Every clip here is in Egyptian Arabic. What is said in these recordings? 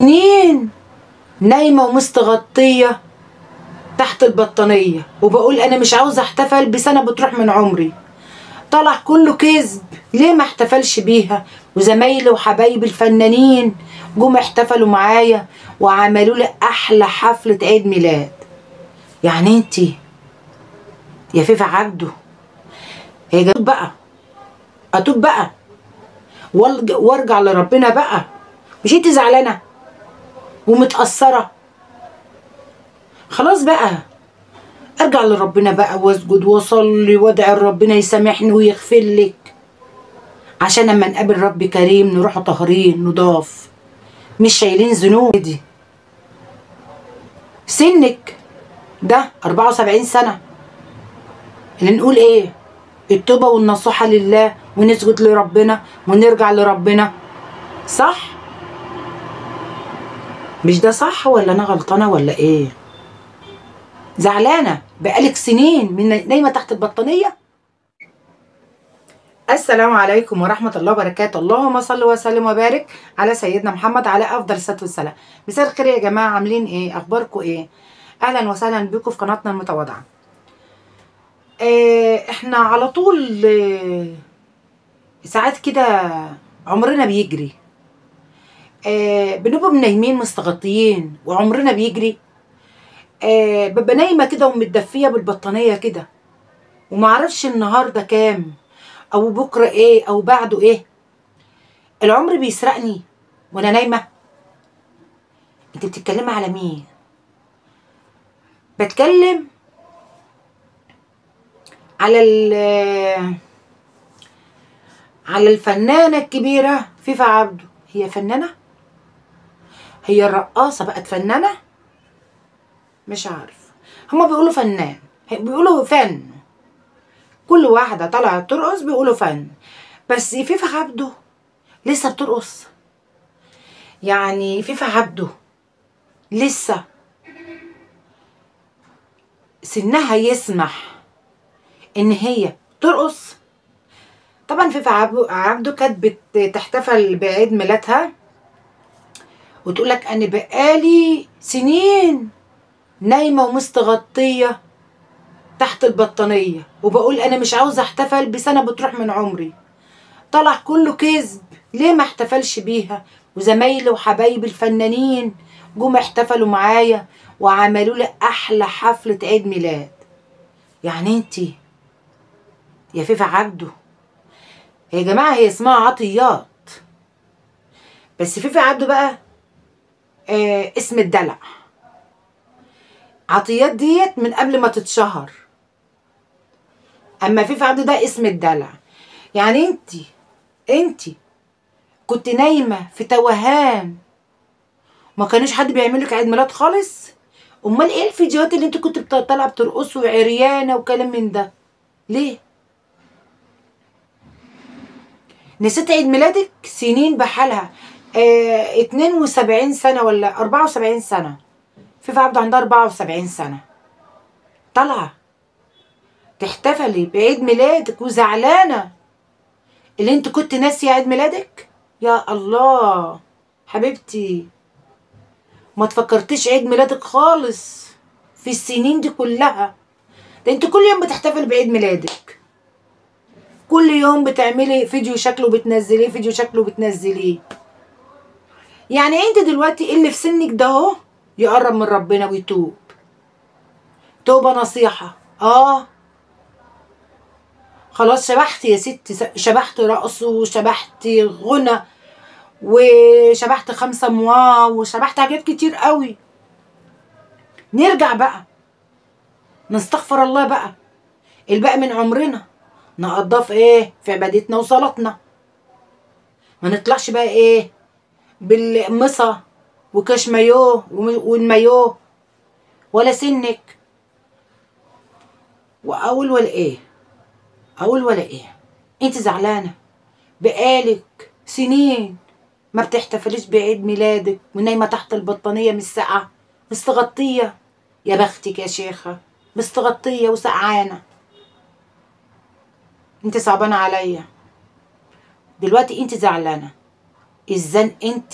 سنين نايمة ومستغطية تحت البطانية وبقول أنا مش عاوزة احتفل بسنة بتروح من عمري. طلع كله كذب. ليه ما احتفلش بيها؟ وزمايلي وحبايبي الفنانين جم احتفلوا معايا وعملوا لي أحلى حفلة عيد ميلاد. يعني انتي يا فيفا عبده هي بقى اتوب بقى وارجع لربنا بقى. مش انتي زعلانة ومتأثرة؟ خلاص بقى ارجع لربنا بقى واسجد واصلي وادعي ربنا يسامحني ويغفر لك، عشان لما نقابل رب كريم نروح طاهرين نضاف مش شايلين ذنوب. دي سنك ده 74 سنة، اللي نقول ايه؟ التوبة والنصيحة لله ونسجد لربنا ونرجع لربنا، صح؟ مش ده صح ولا انا غلطانة ولا ايه؟ زعلانة بقالك سنين من نايمة تحت البطانية. السلام عليكم ورحمة الله وبركاته. اللهم صل وسلم وبارك على سيدنا محمد على افضل الصلاة والسلام. مساء الخير يا جماعة، عاملين ايه؟ اخباركم ايه؟ اهلا وسهلا بكم في قناتنا المتواضعة. احنا على طول ساعات كده عمرنا بيجري، بنبقى نايمين مستغطيين وعمرنا بيجري. ببقى نايمة كده ومتدفيه بالبطانيه كده ومعرفش النهارده كام او بكره ايه او بعده ايه. العمر بيسرقني وانا نايمة. انت بتتكلمي على مين؟ بتكلم على على الفنانة الكبيرة فيفا عبده. هي فنانة؟ هي الرقاصه بقت فنانة؟ مش عارف، هما بيقولوا فنان، بيقولوا فن، كل واحدة طالعه ترقص بيقولوا فن، بس فيفا عبده لسه بترقص. يعني فيفا عبده لسه سنها يسمح ان هي ترقص. طبعا فيفا عبده كانت بتحتفل بعيد ميلادها وتقولك انا بقالي سنين نايمة ومستغطيه تحت البطانيه وبقول انا مش عاوزه احتفل بسنة بتروح من عمري. طلع كله كذب. ليه ما احتفلش بيها؟ وزمايلي وحبايبي الفنانين جم احتفلوا معايا وعملوا لي احلى حفلة عيد ميلاد. يعني انتي يا فيفا عبده، يا جماعة هي اسمها عطيات، بس فيفا عبده بقى اسم الدلع. عطيات ديت من قبل ما تتشهر، اما فيفا عبده ده اسم الدلع. يعني انتي كنت نايمة في توهان، ما كانوش حد بيعمل لك عيد ميلاد خالص. امال ايه الفيديوهات اللي انت كنت طالعه بترقصي وعريانه وكلام من ده؟ ليه نسيت عيد ميلادك سنين بحالها؟ 72 سنة ولا 74 سنة. فيفا عبده عندها 74 سنة، طالعه تحتفلي بعيد ميلادك وزعلانه اللي انت كنت ناسيه عيد ميلادك؟ يا الله حبيبتي، ما تفكرتيش عيد ميلادك خالص في السنين دي كلها. ده انت كل يوم بتحتفل بعيد ميلادك، كل يوم بتعملي فيديو شكله بتنزليه، فيديو شكله بتنزليه. يعني انت دلوقتي اللي في سنك ده اهو يقرب من ربنا ويتوب توبه نصيحة. خلاص شبحت يا ستي، شبحت رقص وشبحت غنى وشبحت 5 موا وشبحت حاجات كتير قوي. نرجع بقى نستغفر الله بقى، الباقي من عمرنا نقضاه في ايه؟ في عبادتنا وصلاتنا. ما نطلعش بقى ايه بالقمصه وكاش مايوه والمايوه ولا سنك. واقول ولا ايه؟ اقول ولا ايه؟ انت زعلانة بقالك سنين ما بتحتفليش بعيد ميلادك ونايمه تحت البطانيه من السقعه مستغطيه. يا بختك يا شيخه، مستغطيه وسقعانه. انت صعبانه عليا دلوقتي، انت زعلانة. اذا انت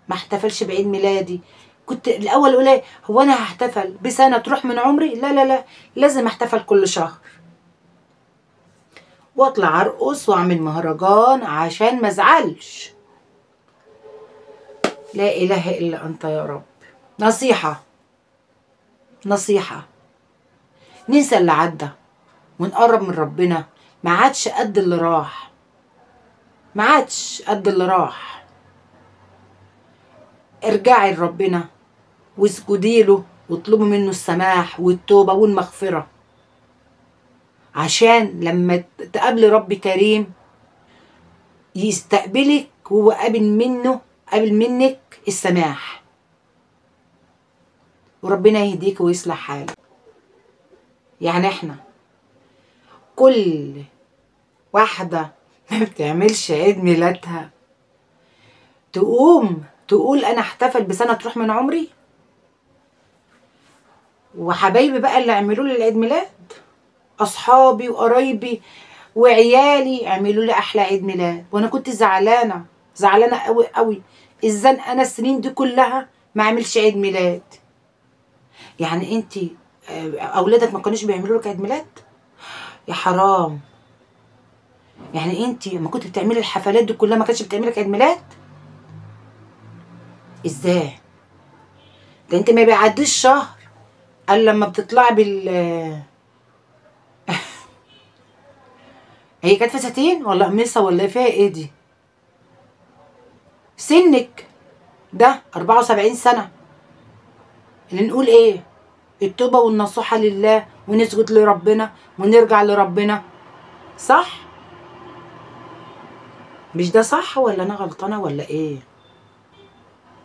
ما احتفلش بعيد ميلادي. كنت الاول اقول ايه، هو انا هحتفل بسنة تروح من عمري؟ لا لا لا، لازم احتفل كل شهر واطلع ارقص واعمل مهرجان عشان ما ازعلش. لا اله الا انت يا رب. نصيحة، نصيحة، ننسى اللي عدى ونقرب من ربنا. ما عادش قد اللي راح، ما عادش قد اللي راح. ارجعي لربنا واسجدي له واطلبي منه السماح والتوبة والمغفرة، عشان لما تقابلي رب كريم يستقبلك وهو قابل منه، قابل منك السماح، وربنا يهديك ويصلح حالك. يعني احنا كل واحدة ما بتعملش عيد ميلادها تقوم تقول انا احتفل بسنة تروح من عمري؟ وحبايبي بقى اللي عملوا لي العيد ميلاد، اصحابي وقرايبي وعيالي عملوا لي احلى عيد ميلاد، وانا كنت زعلانة، زعلانة قوي قوي. ازاي انا السنين دي كلها ما اعملش عيد ميلاد؟ يعني انت اولادك ما كانوش بيعملوا لك عيد ميلاد؟ يا حرام. يعني انت ما كنت بتعملي الحفلات دي كلها ما كانتش بتعمل لك عيد ميلاد؟ ازاي ده؟ انت ما بيعديش شهر الا لما بتطلعي بال هي كانت فساتين ولا قميصه ولا فيها ايه دي؟ سنك ده 74 سنة، اللي نقول ايه؟ التوبة والنصوحه لله، ونسجد لربنا ونرجع لربنا، صح؟ مش ده صح ولا انا غلطانة ولا ايه؟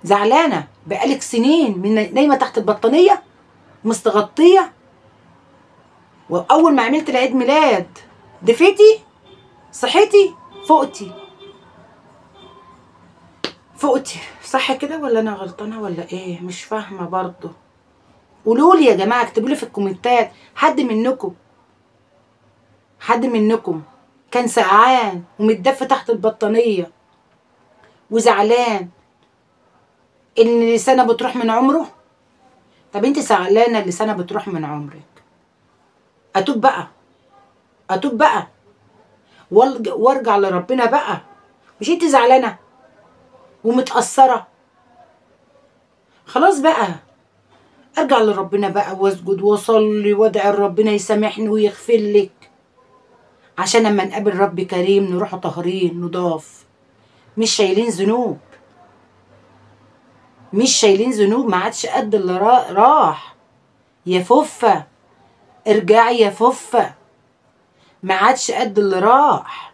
زعلانة بقالك سنين من نايمة تحت البطانيه مستغطيه، واول ما عملت العيد ميلاد دفيتي، صحيتي، فقتي فقتي، صح كده ولا انا غلطانة ولا ايه؟ مش فاهمه برضه. قولوا لي يا جماعة، اكتبوا لي في الكومنتات، حد منكم، حد منكم كان سقعان ومتدفي تحت البطانيه وزعلان ان سنة بتروح من عمره؟ طب انت زعلانة اللي سنة بتروح من عمرك، اتوب بقى، اتوب بقى وارجع لربنا بقى. مش انت زعلانة ومتأثرة؟ خلاص بقى ارجع لربنا بقى واسجد واصلي وادعي ربنا يسامحني ويغفر لك، عشان لما نقابل رب كريم نروح طاهرين نضاف، مش شايلين ذنوب، مش شايلين ذنوب. ما عادش قد اللي راح. يا فوفة ارجعي يا فوفة، ما عادش قد اللي راح.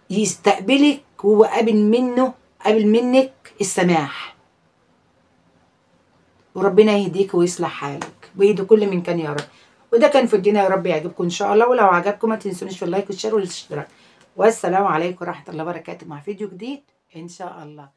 يستقبلك وهو قابل منه، قابل منك السماح، وربنا يهديك ويصلح حالك ويهدي كل من كان يا رب. وده كان في الدنيا، يا رب يعجبكم ان شاء الله، ولو عجبكم ما تنسونيش في ال like وال share والاشتراك. والسلام عليكم ورحمة الله وبركاته مع فيديو جديد ان شاء الله.